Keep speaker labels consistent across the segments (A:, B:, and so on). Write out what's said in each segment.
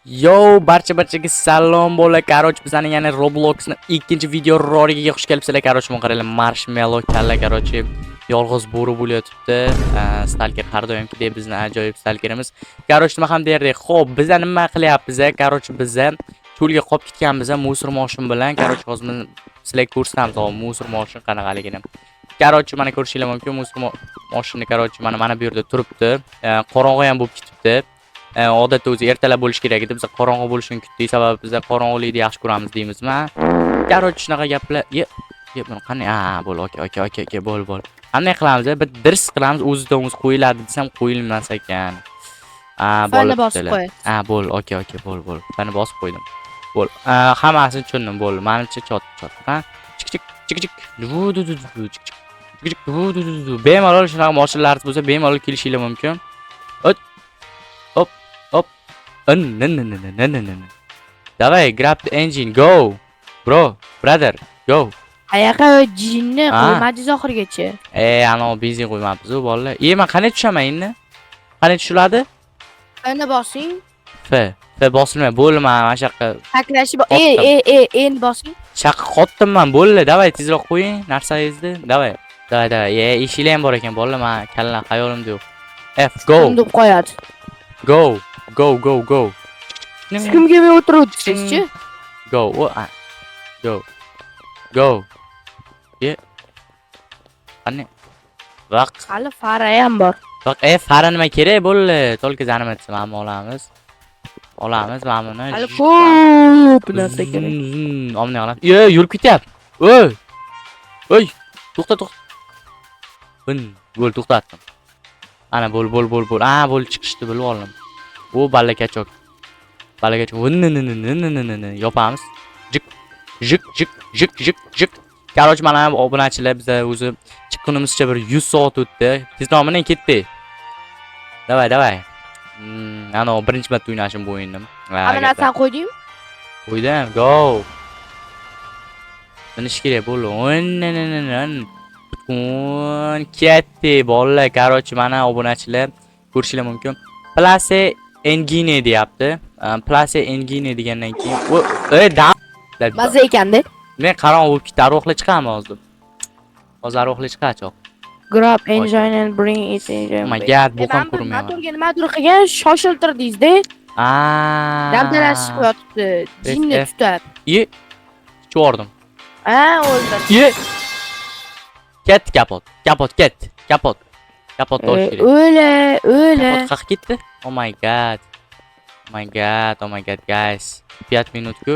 A: Yo, barcha-barchaga salom bo'la. Короче, bizning yana Robloxni ikkinchi video roligiga xush kelibsizlar. Короче, mana qaranglar, marshmallow kalla, короче, yolg'iz bo'ri bo'layotibdi. Stalker har doimgidek bizni ajoyib stalkerimiz. Короче, nima ham derdik? Xo'p, biza nima qilyapmiz? Короче, biza cho'lga qolib ketganmiz мусор moshin bilan. Короче, hozir men sizlarga ko'rsatamiz hozir мусор moshin qanaqaligini. Короче, mana ko'rishinglar mumkin, мусор moshini, короче, mana bu yerda turibdi. Qorong'i ham bo'lib ketibdi. Odatda o'zi ertalab bo'lishi kerak edi. Biz qorong'i bo'lishini kutdik, sababi biz qorong'ilikni yaxshi ko'ramiz deymizmi? Короче, shunaqa gaplar. Ye, ye, buni qanday? Ha, bo'l, okey, bo'l, bo'l. Qanday qilamiz? Bir dirs qilamiz, o'zidan o'zi qo'yiladi desam, qo'yilmas ekan. Ha,
B: Fani bosib
A: bo'libdilar.
B: qo'yasiz.
A: Ha, bo'l, okey, bo'l, bo'l. Fani bosib qo'ydim. Bo'l. Hammasini tushundim, bo'l. Menimcha чёт, чёт. Ha? Chik chik chik chik. Du du du du chik chik. Chik chik du du du du. Bemalol shunaqa mashinalar bo'lsa, bemalol kelishinglar mumkin. Hop. Hop. Hop. In nin nin nin nin nin nin. Давай, grab the engine, go. Bro, brother, go.
B: Qayoqqa, jinni
A: Ha.
B: qo'ymadingiz oxirigacha.
A: E, ana benzin qo'ymabmiz u bolalar. E, men qanday tushaman endi? Qanday tushiladi?
B: Fni bosing.
A: F. F bosilmay, bo'ldi, man mana shu yoqqa
B: Haklashi e
A: Qotdim.
B: E e N bosing.
A: Shaqqa qotdim man, bo'ldi. Давай, tezroq qo'ying narsangizni. Давай. Давай, давай. E, eshiklar ham bor ekan, bolalar, man kalla xayolimda yo'q. F, go.
B: Deb qo'yadi.
A: Go. Go, go, go.
B: Siz kim kelmay o'tiruvdingizchi?
A: Go. O, a. Go. Go. E. Qani? Vaq.
B: Hali fara ham bor.
A: Vaq, e, fara nima kerak bo'ldi? Только заниматься mana buni olamiz. Olamiz mana buni.
B: Hali ko'p narsa kerak.
A: Omni olamiz. E, yurib ketyapti. Oy. Oy, to'xta, to'xta. Bun, bo'l, to'xtatdim. Ana, bo'l, bo'l, bo'l, bo'l. A, bo'l, chiqishni bilib oldim. U ballakachok. Ballakachok. Vin, yopamiz. Jik, jik, jik, jik, jik, jik. Короче, mana obunachilar, biza o'zi chiqqunimizcha bir 100 soat o'tdi. Tezroq mining, ketdik. Давай, давай. Ana birinchi marta o'ynashim bu o'yinni.
B: Hamma narsani qo'ydingmi?
A: Qo'ydim, go. Minish kerak bo'ldi. Un ketdi bolalar. Короче, mana obunachilar, ko'rishinglar mumkin. Place Engine deyapti. Place Engine degandan keyin, o, e, da.
B: Mazza ekanda.
A: Men qarang'i bo'lib ketdi. Arvohlar chiqadimi hozir? Hozir arvohlar chiqadi choq.
B: Grab engine and bring it engine.
A: Oh my God, bu ham ko'rinmayapti.
B: Motorga nimadir qilgan, shoshiltirdingiz-da.
A: Aa.
B: Dabdalasi chiqib yotibdi. Jinni
A: F.
B: tutab.
A: E, tushib.
B: Ha, o'ldi.
A: E. Ketdi kapot. Kapot ketdi. Kapot. Kapotni olish kerak.
B: O'la, o'la.
A: Kapot qayerga ketdi? Oh my God. Oh my God, oh my God, guys. 5 minut-ku.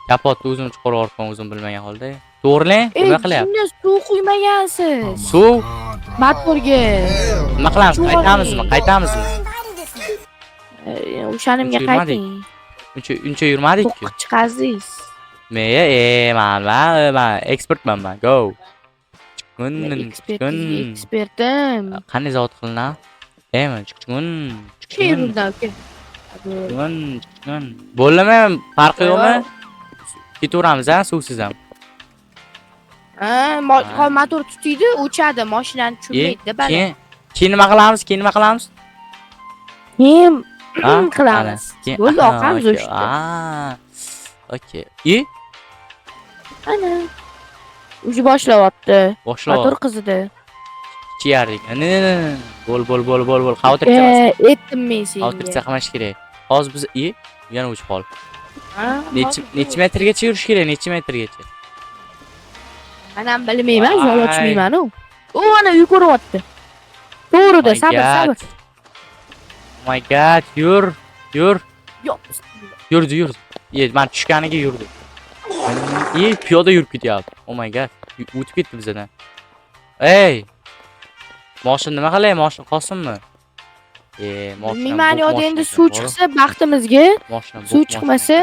A: Kapotni o'zim chiqarib yuboribman, o'zim bilmagan holda. To'g'rilang,
B: Ey,
A: nima qilyapti?
B: jinni, suv quymagansiz.
A: Suv
B: Motorga.
A: Nima qilamiz?
B: Suv
A: Qaytamizmi?
B: oling.
A: Qaytamizmi?
B: O'shanimga
A: Uncha yurmadik.
B: qayting.
A: Uncha yurmadik-ku.
B: To'qqa chiqazdingiz.
A: Men, e, man ekspertman man. Go. Chiqun,
B: Ekspert,
A: chiqun.
B: ekspertim.
A: Qanday zavod qilinadi? Emi, chiqun,
B: Shu
A: chiqun.
B: yerdan aka.
A: Chiqun, chiqun. Bo'ldimi? Farqi yo'qmi? Ketaveramiz, a, suvsiz ham.
B: Ha, motor tutiydi, o'chadi, mashinani
A: E,
B: tushirmaydi bala.
A: Keyin nima qilamiz? Keyin nima qilamiz?
B: Keyin
A: Ha?
B: qilamiz.
A: Ana, keyin
B: Bo'ldi,
A: aha,
B: oqamiz
A: okey.
B: o'sha.
A: Aa, okey. E,
B: Ana. Уже boshlayapti.
A: Boshlab
B: Motor qizidi.
A: ichiyardik. Ne, ne, ne. Bo'l, bo'l, bo'l, bo'l, bo'l. Xavotir emas.
B: E, aytdim men senga.
A: Xavotir qilmash kerak. Hozir biz, e, yana o'chib qoldi.
B: Ha,
A: Necha metrgacha yurish kerak? Necha metrgacha?
B: Men ham bilmayman, yo'l
A: Voy.
B: ochmayman u. U mana uy ko'ryapti. To'g'rida,
A: Oh my
B: sabr, sabr.
A: God. Oh my God, yur, yur.
B: Yo'q.
A: Yurdi, yurdi. E, man tushganiga yurdi. E, piyoda yurib ketyapti. Oh my God. O'tib ketdi bizdan. Ey! Moshin nima qilay? Moshin qolsinmi? E, moshin.
B: Bilmayman, yo'q, endi suv chiqsa baxtimizga,
A: Moshin
B: suv chiqmasa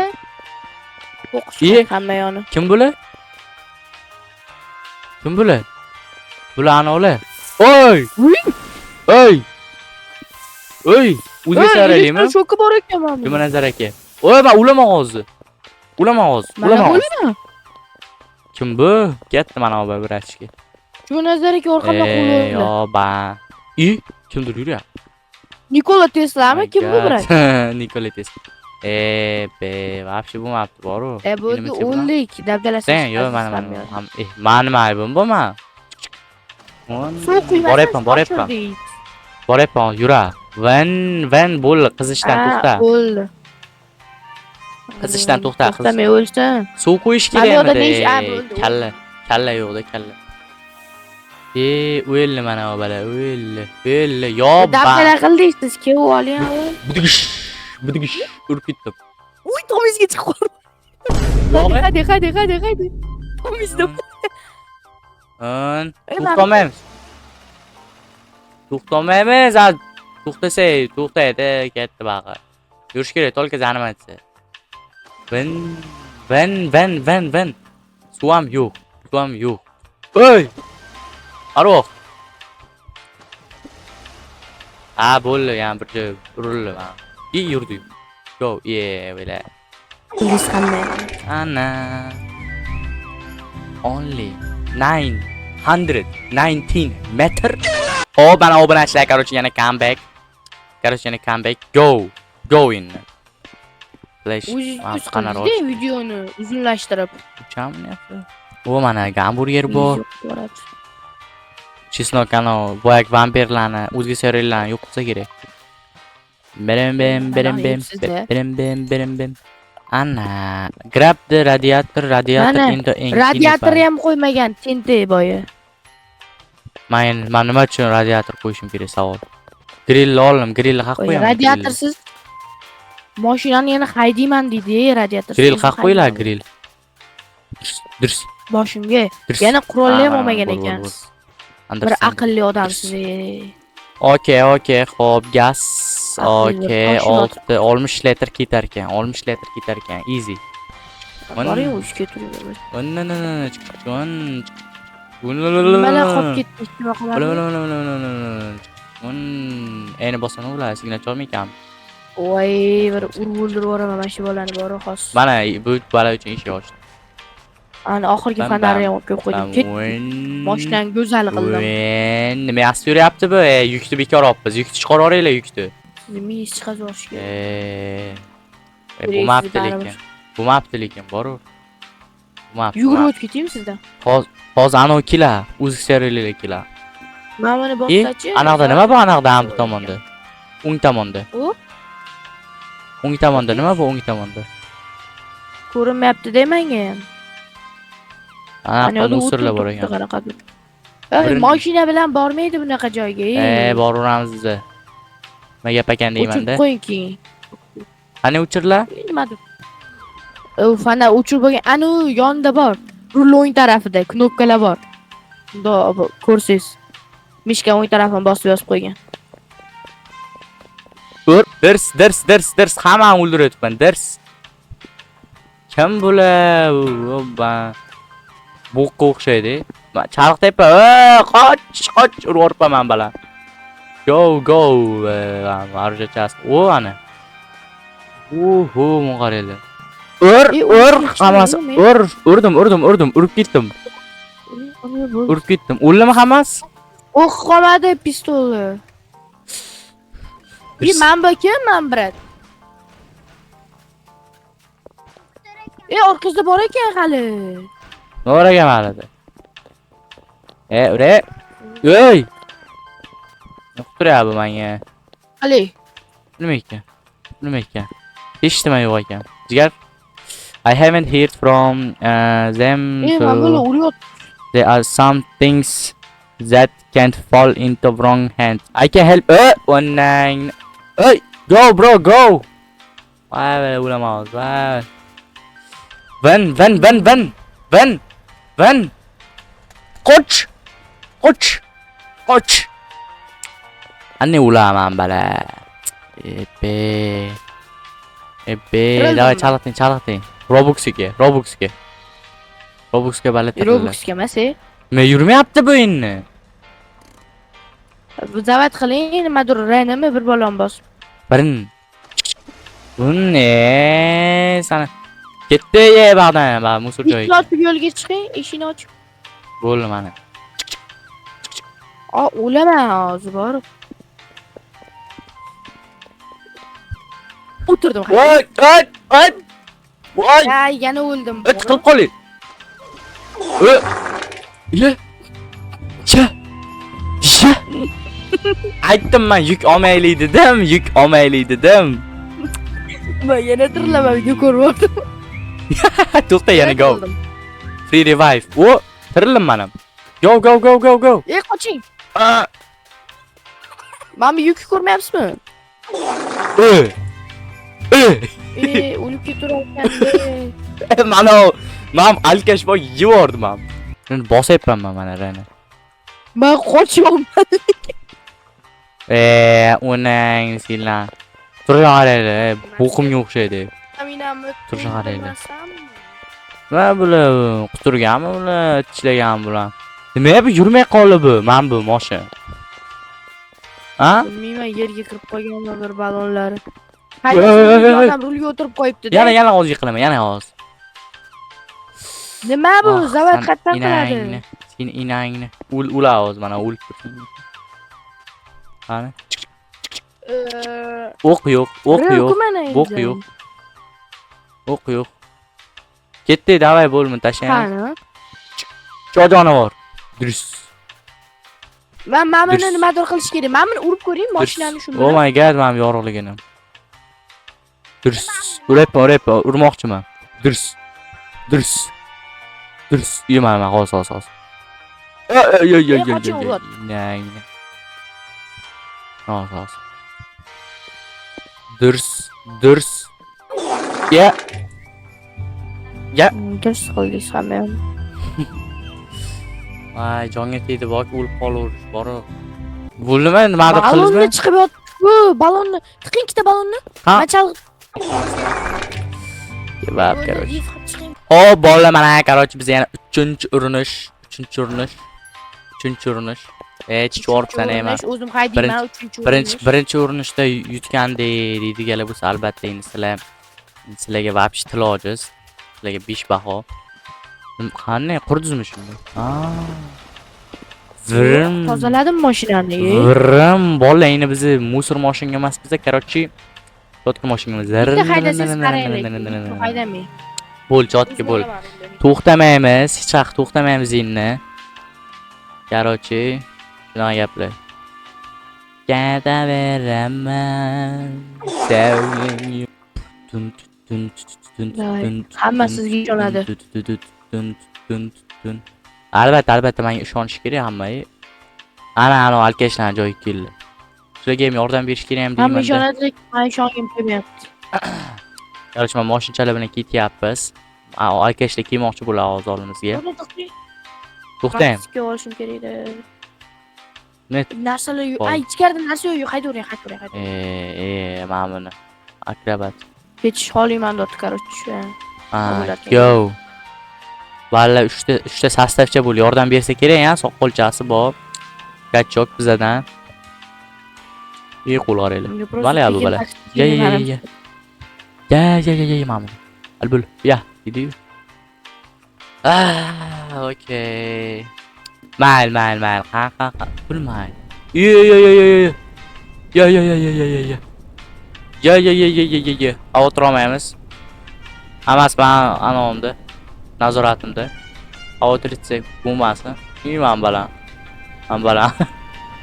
B: qo'qis
A: E?
B: hamma yoni.
A: Kim bular? Kim bular? Bular anavilar. Oy! Oy! Oy! O'zga saraylikmi?
B: Shoki bor ekan mana.
A: Nima nazar aka? Oy, man ulaman hozir. Ulaman hozir.
B: Mana
A: Ulaman hozir.
B: bo'limi?
A: Kim bu? Ketdi mana bu братишка.
B: Shu nazar aka orqamdan
A: Ey,
B: quvlayapti.
A: yoba. I, kimdir yuryapti.
B: Nikola Teslami? Kim bu, брат?
A: Nikola Tesla. E, be, вообще bo'lmabdi boru.
B: E bo'ldi, o'ldik. Dabdalasi.
A: Sen yo'q, mana mana. Ham, mani nima aybim bu ma?
B: Suv quymasangiz
A: Boryapman, boryapman. Boryapman, yura. Van, van bo'ldi, qizishdan to'xta.
B: Bo'ldi.
A: Qizishdan to'xta,
B: To'xtamay o'lsin.
A: Suv qo'yish
B: Mana bu yerda
A: kerakmidi?
B: ne ish- a, bo'ldi,
A: Kalla, kalla yo'qda, kalla. E, o'ldi mana bu bola, o'ldi. O'ldi, yo
B: Dabdala qildik siz, kelib oling.
A: Budigish, budigish, urib ketdim.
B: Uy, tomizga chiqib qoldi.
A: Yo'q, e.
B: Haydi, haydi, haydi, haydi. Tomizda.
A: Un,
B: E,
A: to'xtamaymiz. To'xtamaymiz, a, to'xtasak, to'xtaydi, ketdi bag'i. Yurish kerak, только заниматься. Vin, vin, vin, vin, vin. Suv ham yo'q, suv ham yo'q. Ey! Arvoh. Ha, bo'ldi, yana bir joy urildi mana. I yurdik. Go, ye, bila.
B: Ingliz qanday?
A: Ana. Only 919 meter. Hop, mana obunachilar, короче, yana comeback. Короче, yana comeback. Go. Go in. Flash.
B: O'zingiz
A: Ah, qanaroq.
B: qildingiz videoni uzunlashtirib.
A: Uchaminyapti. O, mana gamburger bor.
B: Boradi.
A: Чеснок ano, boyagi vampirlarni, o'zga seriallarni yo'q qilsa kerak. Bim bim bim bim
B: Sizda.
A: bim bim bim bim. Ana, grab the radiator, radiator
B: Mana,
A: into eng
B: Radiator ham qo'ymagan, tente boyi.
A: Man nima uchun radiator qo'yishim kerak, savol. Grill oldim, grillni qaq qo'yaman.
B: Radiatorsiz mashinani yana haydayman deydi, radiator.
A: Grill qaq qo'yiladi, grill. Durs,
B: Boshimga.
A: durs.
B: Yana qurolli ham
A: Ha,
B: olmagan
A: bo'l, bo'l,
B: ekansiz.
A: bo'l.
B: Bir
A: Understand.
B: aqlli odamsiz. E.
A: Okey, okey, xo'p, gaz.
B: Aqlli bir
A: Okey,
B: toshini
A: 6, 60 litr ketar ekan, 60 litr ketar ekan. Easy.
B: Boring, ushga turing.
A: Un,
B: Nimalar qolib ketdi, nima qiladi?
A: Endi bosaman ular, signal cholmaykan.
B: Voy, bir urib o'ldirib yuboraman mana shu bolani bor hozir.
A: Mana bu bola uchun ish ochdi.
B: Ana oxirgi
A: Bam,
B: fonarni
A: bam,
B: ham olib kelib qo'ydim. Ket, mashinani go'zal qildim.
A: Nima yaxshi yuryapti bu? E, yukni bekor olibmiz. Yukni chiqarib yuboringlar, yukni.
B: Sizni miyangiz chiqazib yuborish kerak.
A: E, bo'lmabdi lekin. Bo'lmabdi lekin, boru. Bo'lmabdi.
B: Yugurib o'tib ketaymi sizdan?
A: Hozir anavi kelar, o'zi seriallar kelar.
B: Mana buni
A: E,
B: bossachi.
A: anaqda nima bu, anaqda ham bu tomonda? O'ng tomonda.
B: U?
A: O'ng tomonda nima bu, o'ng tomonda?
B: Ko'rinmayapti-da menga ham.
A: Anaqa
B: yoqda
A: мусор lar
B: o'tin
A: bor
B: turibdi
A: ekan.
B: qanaqadir. Ey, mashina bilan bormaydi bunaqa joyga.
A: E, boraveramiz biz. Nima gap ekan
B: O'chirib
A: deymanda.
B: qo'ying keyin.
A: Qani o'chirlar?
B: Nimadir. U fonar o'chirib bo'lgan. Anu yonida bor. Rul o'ng tarafida knopkalar bor. Bundoq ko'rsangiz. Мышка o'ng tarafini bosib yozib qo'ygan.
A: Ur, dirs, dirs, dirs, dirs, hammani o'ldiryapman, dirs. Kim bular? Obba. Bo'qqa o'xshaydi. Charx tepa, ey, qoch, qoch, urib yuboribman bala. Go, go, arjachasi. O, ana. Uhu, buni qaranglar. Ur,
B: E,
A: ur,
B: u
A: hammasi,
B: chiqmaymi?
A: ur, urdim, urdim, urdim, urib ketdim. Urib ketdim. O'ldimi hammasi?
B: O'q qolmadi pistolni. E, man bu kim, man брат? E, orqangizda bor ekan hali.
A: Bor ekan hali. E, ure. Ey! Nima qilib turyapti menga?
B: Hali.
A: Nima ekan? Nima ekan? Hech nima yo'q ekan. Jigar. I haven't heard from them.
B: E, man buni uryapti.
A: There are some things that can't fall into wrong hands. I can help. 19. Hey, go bro, go. Vay, o'lamoz. Vay. Van, van, van, van. Van. Van. Qoch. Qoch. Qoch. Anne ulaman bala. Ebe. Ebe,
B: Tirildim
A: давай
B: mi?
A: Chalg'iting, chalg'iting. Robuxga, Robuxga. Robuxga bala tirildi.
B: Robuxga emas, e.
A: Nima yurmayapti bu endi?
B: Bu zavat qiling, nimadir RNmi bir balon bosib.
A: Birin. Bu ne? Sana ketdi ye bag'dan, ba мусор
B: Eshikni
A: joyiga.
B: ochib yo'lga chiqing, eshikni ochib.
A: Bo'ldi mana.
B: A, o'laman hozir borib. O'tirdim.
A: Voy, voy, voy. Voy.
B: Ay, yana o'ldim.
A: Tiqilib qoling. E. Ye. Ye. Ye. Aytdim man yuk olmaylik dedim, yuk olmaylik dedim.
B: Man yana tirilaman, video ko'ryaptim.
A: To'xta, yana go. Free revive. O, tirildim man ham. Go, go, go, go, go.
B: Ey, qoching.
A: A.
B: Mana bu yukni ko'rmayapsizmi?
A: E. E.
B: Ey, o'lib ketavergan.
A: Mana man alkash boy yevordi man. Endi bosyapman man mana rani.
B: Man qochyapman.
A: Onang senlar. Turishga qaraydi, bo'qimga o'xshaydi.
B: Aminamni
A: Turishga qaraydi. Nima bular quturganmi bular, tishlaganmi bular? Nima bu yurmay qoldi bu, mana bu moshin. Ha?
B: Bilmayman, yerga kirib qolgan bir balonlari.
A: Voy, voy, voy, voy.
B: Odam rulga o'tirib qo'yibdi.
A: Yana yana hozir yiqilaman, yana hozir.
B: Nima bu?
A: Ah,
B: Zavod
A: san
B: qayerdan qiladi?
A: inangni, sen inangni. Ul ula hozir mana o'lib tursin. Qani? O'q yo'q, o'q yo'q, bo'q yo'q. O'q yo'q. Ketdi, давай bo'lma, tashlaymiz.
B: Qani?
A: Cho jonivor. Durust.
B: Man buni
A: Durust.
B: nimadir qilish kerak. Man buni urib ko'ring, mashinani shu
A: Oh
B: bilan.
A: my God, men yorug'ligini. Durust. Uryapman, uryapman, urmoqchiman. Durust. Durust. Durust. Yema, man, hozir, hozir, hozir. Ey, ey, ey,
B: Ey,
A: ey,
B: qoching,
A: ey,
B: o'g'il.
A: inangni. Hozir, hozir. Durust, durust. Ya. Ya.
B: Durust qildingiz hamma ham.
A: Voy, jonga tegdi, bok, o'lib qolaverish bor. Bo'ldimi? Nimadir
B: Balonni
A: qildingizmi?
B: chiqib yotibdi. Balonni tiqing, ikkita balonni.
A: Ha.
B: Man chalg'ib
A: Kebab, короче.
B: Lift qilib chiqing.
A: Hop, bolalar, mana, короче, biz yana 3-urinish, 3-urinish, 3-urinish. Chichib eman.
B: Urinishni o'zim haydayman, uchinchi
A: Birinchi
B: urinish.
A: birinchi urinishda yutgandek deydiganlar bo'lsa, albatta endi sizlarga вообще til ojiz. Sizlarga 5 baho. Qanday qurdingizmi shuni? Aa. Vrim.
B: Tozaladim mashinani.
A: Vrim, bolalar, endi bizni мусор mashinga emas, biza, короче, чётко mashinamiz.
B: Bitta haydasangiz qaraylik. Haydamang.
A: Bo'l, чётко bo'l. To'xtamaymiz, hech vaqt to'xtamaymiz endi. Короче, shunaqa gaplar. Ketaveraman sevging. Tun tun tun
B: Давай.
A: tun.
B: Hamma sizga ishonadi.
A: Tun tun tun tun tun. Albatta, albatta menga ishonish kerak hamma. Ana, ana alkashlarni joyiga keldi. Sizlarga ham yordam berish kerak ham
B: Hamma
A: deyman.
B: ishonadi, lekin man ishongim kelmayapti.
A: Короче, mana moshinchalar bilan ketyapmiz. Alkashlar kelmoqchi bo'ladi hozir oldimizga.
B: To'xtang.
A: To'xtang.
B: Maska olishim kerak edi.
A: Ne?
B: Narsalar yo'q.
A: Bor.
B: Ay, ichkarida narsa yo'q. Haydavering, haydavering, haydavering.
A: Mana buni. Akrobat.
B: Ketish xohlayman deb, короче.
A: Ha,
B: Bo'larkan.
A: go. Balla uchta состав cha bo'l, yordam bersa kerak, ha, soqolchasi bor. Качок bizadan. Ey, qo'l qaranglar.
B: Unga просто
A: Bala, bu
B: tekin
A: bala.
B: taksi
A: Ya ya ya
B: beramiz.
A: ya. Ya ya ya ya mana buni. Al bo'l. Ya, deydi. Ah, okey. Mayli, mayli, mayli. Ha, ha, ha. Bilmayli. Yo yo yo yo yo. Yo yo yo yo yo yo yo. Yo yo yo yo yo yo yo. Xavotir olmaymiz. Hammasi mani anomda. Nazoratimda. Xavotir etsak bo'lmasin. Uyman balam. Man balam.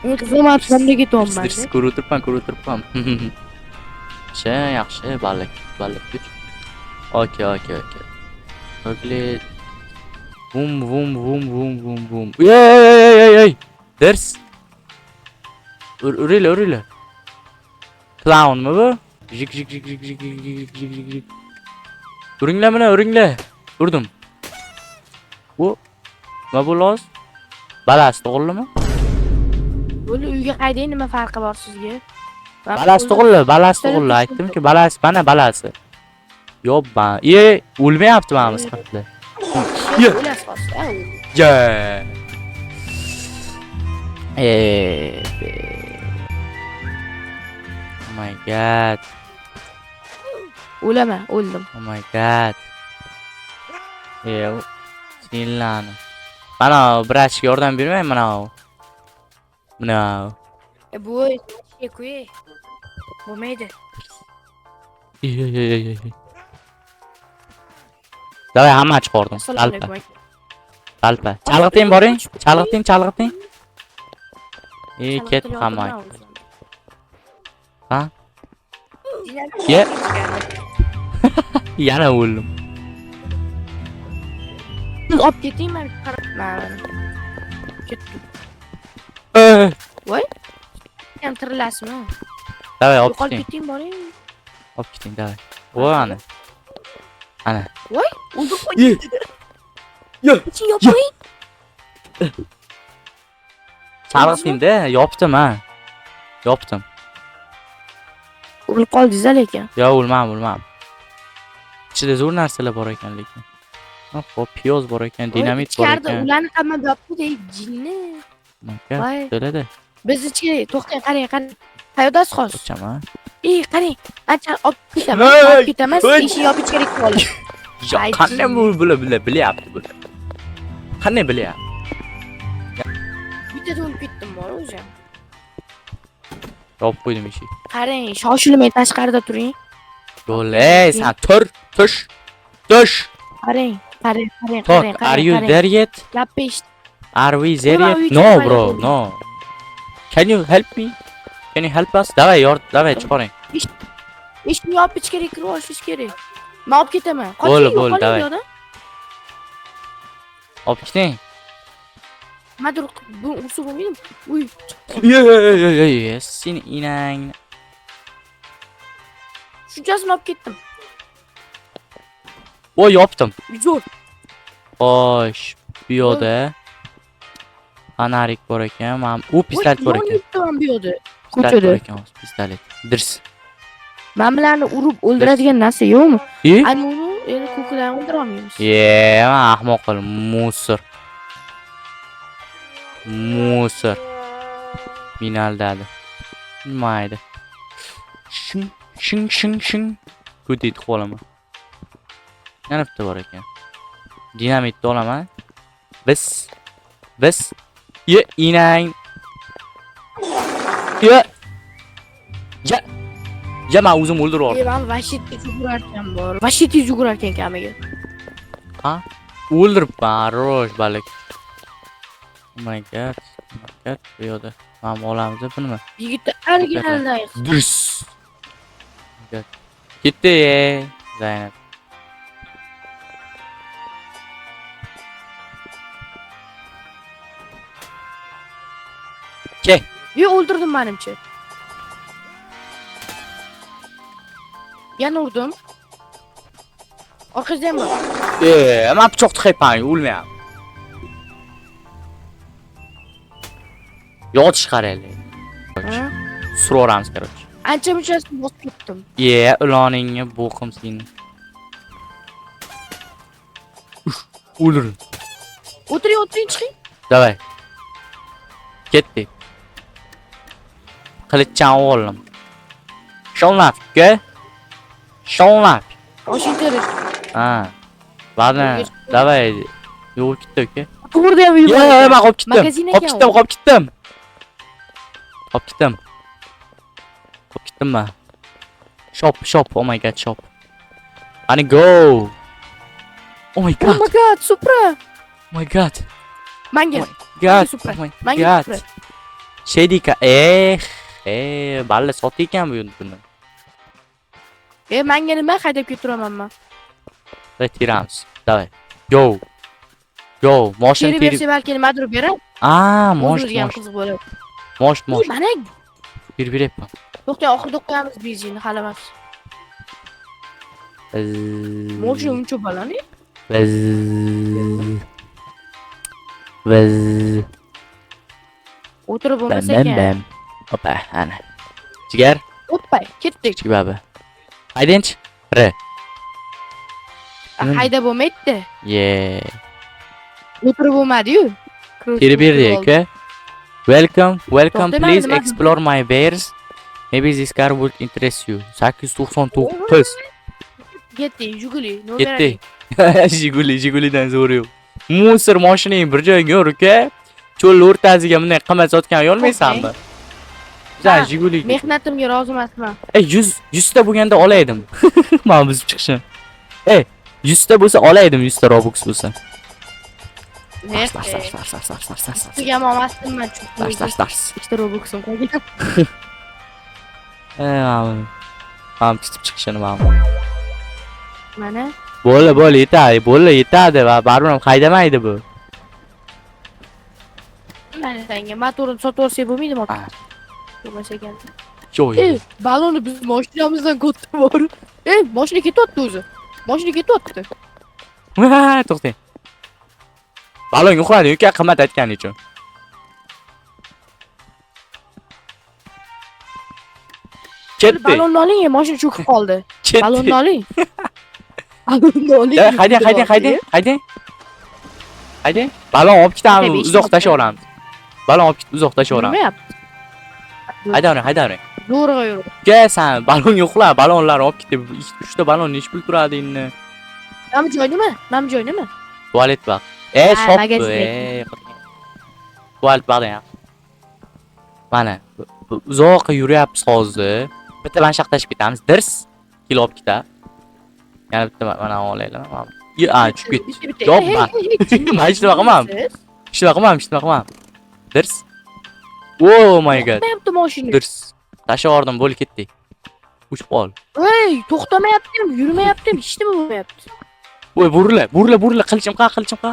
B: Eng qizig'i man tushimda ketyapman.
A: Drs ko'rib turibman, ko'rib turibman. Yaxshi, yaxshi, ballik, ballik kuch. Okey, okey, okey. Okey. Vum vum vum vum vum vum. Ey ey ey ey ey. Ders. Uringlar, uringlar. Clownmi bu? Jik jik jik jik jik jik jik jik jik jik. Uringlar mana, uringlar. Urdim. Bu nima bo'ldi hozir? Balasi to'g'rimi?
B: Bo'ldi, uyga haydang, nima farqi bor sizga? Man
A: Balasi to'g'ri, balasi
B: To'g'ri,
A: to'g'ri. Aytdim-ki, balasi, mana balasi. Yo'q, Ye, o'lmayapti mana bu sifatli.
B: Ye. O'lasiz hozir. Ha, o'ldi.
A: Ye. Eh, oh my God.
B: O'laman, o'ldim.
A: Oh my God. E, senlarni. Mana братчик yordam bermay mana. Mana.
B: E, bu kuy. Bo'lmaydi.
A: Ey, ey, ey, ey, ey. Давай, hamma chiqardim.
B: Assalomu
A: Talpa,
B: alaykum aka.
A: Talpa. Chalg'iting, boring. Chalg'iting, chalg'iting. Ey, ket hamma. Ha? Ye. Yana o'ldim.
B: Siz olib keting, man qarab. Mana. Ketdim.
A: Ey,
B: Ham tirilasizmi?
A: Давай, olib
B: Yo'qolib
A: keting.
B: keting, boring.
A: Olib keting, давай. O, ana. Ana.
B: Voy, o'ldirib
A: Ye.
B: qo'ydi.
A: Ye.
B: Ichini yoping.
A: Chalg'iting-da, yopdim ha. Yopdim.
B: O'lib qoldingiz lekin.
A: Yo, o'lmam, o'lmam. Ichida zo'r narsalar bor ekan lekin. Xo'p, piyoz bor ekan, dinamit bor
B: Ichkarida
A: ekan.
B: ularni hamma yopdi, jinni.
A: Aka,
B: Voy.
A: to'ladi.
B: Biz ichga to'xtang, qarang, qarang. Qayerdasiz hozir?
A: O'chaman.
B: Ey, qarang. Ancha olib ketaman,
A: Hey!
B: olib ketaman,
A: Hey!
B: eshik yopib ichkari kirib oling.
A: Ya,
B: Ay,
A: qanday bu bular bular bilyapti bular. Qanday bilyapti?
B: Bittada o'lib ketdim bor o'zi.
A: Yopib qo'ydim eshik.
B: Qarang, shoshilmay tashqarida turing.
A: Yo'l, ey, san tur, tush. Tush.
B: Qarang, qarang, qarang,
A: Talk,
B: qarang,
A: are you
B: qarang.
A: There yet?
B: Gapni eshit.
A: Are we there
B: Nima
A: yet?
B: uy
A: No,
B: ichida
A: bro,
B: paydo
A: no. Can you help me? Can you help us? Давай, yor, давай, chiqaring.
B: Eshikni yopib ichkari kirib olishingiz kerak. Men olib ketaman.
A: Bo'ldi,
B: Qoching,
A: bo'ldi,
B: yo'qoling
A: давай.
B: bu yoqdan.
A: Olib keting.
B: Nimadir bu ursa bo'lmaydimi? Uy,
A: Ey, ey, ey, ey, seni inang.
B: Shunchasini olib ketdim.
A: O, yopdim.
B: Zo'r.
A: Xo'sh, bu yoqda фонарик bor ekan. Mana u pistolet bor ekan.
B: Yonibdi bu yoqda.
A: Pistolet
B: Ko'chada.
A: bor ekan hozir, pistolet. Dirs.
B: Mana bularni urib o'ldiradigan narsa yo'qmi?
A: E?
B: Ana uni endi ko'klarni o'ldira olmaymiz.
A: Ye, man ahmoq qil, мусор. Мусор. Meni aldadi. Mayli. Shing, shing, shing, shing. Ko'd etib qolaman. Yana bitta bor ekan. Dinamitni olaman. Biz. Biz. Ye, inang. Ye. Ya. Ya, men o'zim o'ldirib yubordim.
B: Ey, man вообще tez yugurarkan bor. Вообще tez yugurarkan kamiga.
A: Ha? O'ldiribman, хорош balik. Oh my God. Oh my God, bu yoqda. Mana olamiz buni.
B: Yigitni originaldan.
A: Durs. Ketdi, Zaynab. Ke.
B: Yo'q, o'ldirdim menimcha. Yana urdim. Orqangizda ham bor.
A: E, men pichoq tiqayapman, o'lmayapti. Yotish qaraylik.
B: Ha?
A: Suraveramiz, короче.
B: Ancha munchasini bosib ketdim.
A: Ye, iloningni bo'qim seni. O'ldir.
B: O'tiring, o'tiring, chiqing.
A: Давай. Ketdik. Qilichdan oldim. Шел нафиг, ка? Шел нафиг.
B: Oshing terish.
A: Ha. Ладно, давай. Yo'q, ketdi, uka.
B: To'g'rida ham uy bor.
A: Ye, men qolib ketdim.
B: Magazin
A: Qolib
B: ekan
A: ketdim,
B: u.
A: qolib ketdim. Qolib ketdim. Qolib ketdim men. Shop, shop, oh my God, shop. Ani go. Oh my
B: Oh
A: God.
B: my God, Supra.
A: Oh my God.
B: Manga.
A: Oh my God.
B: Supra.
A: Oh my
B: Manga
A: God.
B: Supra.
A: Shedika, eh, eh, balla sotdi ekan bu buni.
B: E, manga nima haydab ketiraman man.
A: Давай teramiz. Давай. Go. Go. Moshina
B: Terib
A: terib.
B: bersa balki nimadir berar.
A: А, может,
B: O'zimizga ham
A: может.
B: qiziq bo'ladi.
A: Может,
B: Uy,
A: может.
B: mana
A: Berib beryapman.
B: to'xtang, oxirida qo'yamiz benzinni, hali emas. Moshina uncha baland.
A: Vaz. Vaz.
B: O'tirib
A: Bam
B: bo'lmasa
A: bam
B: ekan.
A: Bam. Opa, ana. Jigar,
B: Oppa, ketdik.
A: kichik baba. Haydangchi. R.
B: Haydab bo'lmaydi.
A: Ye.
B: O'tirib bo'lmadi-yu.
A: Terib berdi, aka. Welcome, welcome.
B: To'xta,
A: Please
B: nima-
A: explore my bears. Maybe this car would interest you. 899.
B: Ketdik, Jiguli.
A: Ketdik. Jiguli, Jigulidan zo'ri yo'q. Мусор mashinang bir joyga ur, aka. Cho'l o'rtasiga bunday qimmat sotgan yolmaysanmi? Bizani
B: Ha,
A: Jiguli.
B: Mehnatimga rozi emasman.
A: E 100 100 ta bo'lganda olaydim. Mana buzib chiqishim. E 100 ta bo'lsa olaydim, 100 ta Robux bo'lsa. Tars tars tars tars tars tars tars tars.
B: Ustiga olmasdim man
A: Tars
B: chunki
A: tars tars.
B: ikkita Robux'im qolgan.
A: E mana. Mana tutib chiqishini mana.
B: Mana.
A: Bo'ldi, bo'ldi, yetadi, bo'ldi, yetadi va baribir ham haydamaydi bu.
B: Mana senga motorni sotib olsak bo'lmaydimi?
A: Ha.
B: Bo'lmasa ekan.
A: Joy.
B: E, balonni biz mashinamizdan katta bor. E, mashina ketyapti o'zi. Mashina ketyapti.
A: To'xtang. Balon uxladi, uka qimmat aytgani uchun. Ketdi.
B: Balonni oling, mashina cho'kib qoldi.
A: Ketdi.
B: Balonni oling. Balonni oling.
A: Ya, haydang, haydang, haydang, haydang. Haydang. Balon olib ketamiz,
B: Tabii,
A: uzoq tashlab olamiz. Balon olib ketib uzoq tashlab olamiz.
B: Yurmayapti.
A: Haydavering, haydavering.
B: Zo'rg'a yur.
A: Uka, san balonga uxla, balonlar olib ketdi. 2-3 ta balon nechi pul turadi endi?
B: Mana bu joy nima? Mana bu joy nima?
A: Tualet baq. E,
B: Ha,
A: shop bu,
B: magazinga.
A: e. Tualet baqdan yaxshi. Mana, uzoqqa yuryapmiz hozir. Bitta mana shu yoqqa tashib ketamiz. Dirs kilo olib ketadi. Yana bitta mana olaylik. Mana. A, tushib ketdi.
B: Bitta bitta.
A: Yo'q,
B: Hey, hey, hey,
A: Man hech nima qilmam.
B: siz?
A: Hech nima qilmam, hech nima qilmam. Dirs. Oh my god.
B: To'xtamayapti mashina.
A: Dirs. Tashlab yubordim, bo'lib ketdik. Uchib qol.
B: Ey, to'xtamayapti ham, yurmayapti ham, hech nima bo'lmayapti.
A: Voy, burila, burila, burila, qilichim qa, qilichim qa.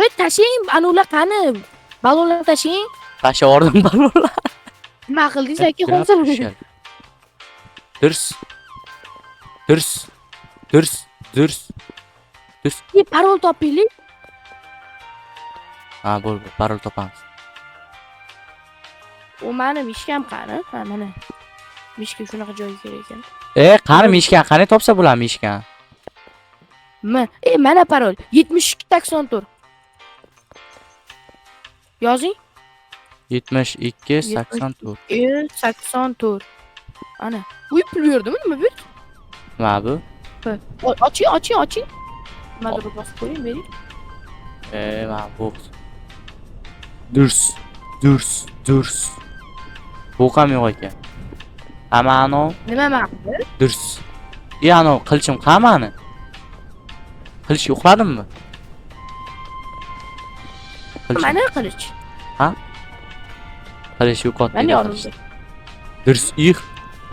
B: Ey, tashlang, anular qani? Balonlar tashlang.
A: Tashlab yubordim balonlar.
B: Nima qildingiz aka hozir?
A: Dirs. Dirs. Dirs. Dirs.
B: Ey, parol topinglik.
A: Ha, bo'ldi, parol topamiz.
B: U mani mishkam qani? Ha, mana. Mishka shunaqa joyga kerak ekan.
A: E, qani mishkan, qani topsa bo'ladi mishkan.
B: M. Ey, mana parol. 72 84. Yozing.
A: 72 84.
B: E, 84. Ana. Uy pul berdimi nima bu?
A: Nima bu?
B: Oching, oching, oching. Nimadir bosib qo'ying, bering.
A: E, mana bu. Durs. Durs. Durs. Bu ham yo'q ekan. Amano
B: Nima maqdi?
A: durs. E, ano qilichim qamani? Qilich yo'qladimmi? Qilich,
B: Mana qilich.
A: qilich yo'qotdi.
B: Mana yonimda.
A: Durs, ih,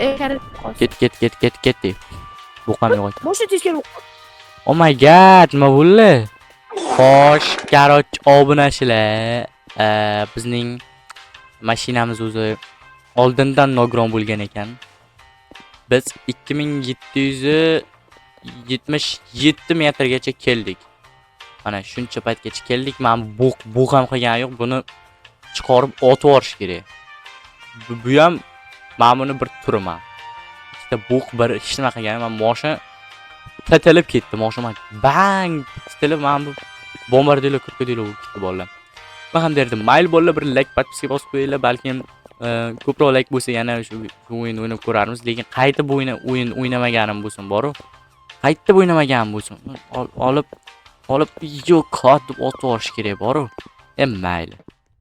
B: Ey, qarab qol.
A: ket ket ket ket ket deb. Bu ham yo'q ekan.
B: Mashina teskari
A: Oh my god, nima bo'ldi? Xo'sh, короче, obunachilar, bizning mashinamiz o'zi oldindan nogiron bo'lgan ekan. Biz 2777 metrgacha keldik. Mana shuncha paytgacha keldik. Mana bu ham qilgani yo'q. Buni chiqarib otib yuborish kerak. Bu ham mana buni bir turi mana. Ikkita bo'q bir hech nima qilgani, mana mashina titilib ketdi. Mashina bang titilib mana bu bombardilo krokodilo bo'lib ketdi bolalar. Men ham derdim, mayli bolalar, bir like, подписка bosib qo'yinglar, balkim ko'proq like bo'lsa yana shu o'yinni o'ynab ko'rarmiz. Lekin qaytib bu o'yin o'ynamaganim bo'lsin boru. Qaytib o'ynamaganim bo'lsin. Olib olib yo'q deb otib yuborish kerak boru. E mayli.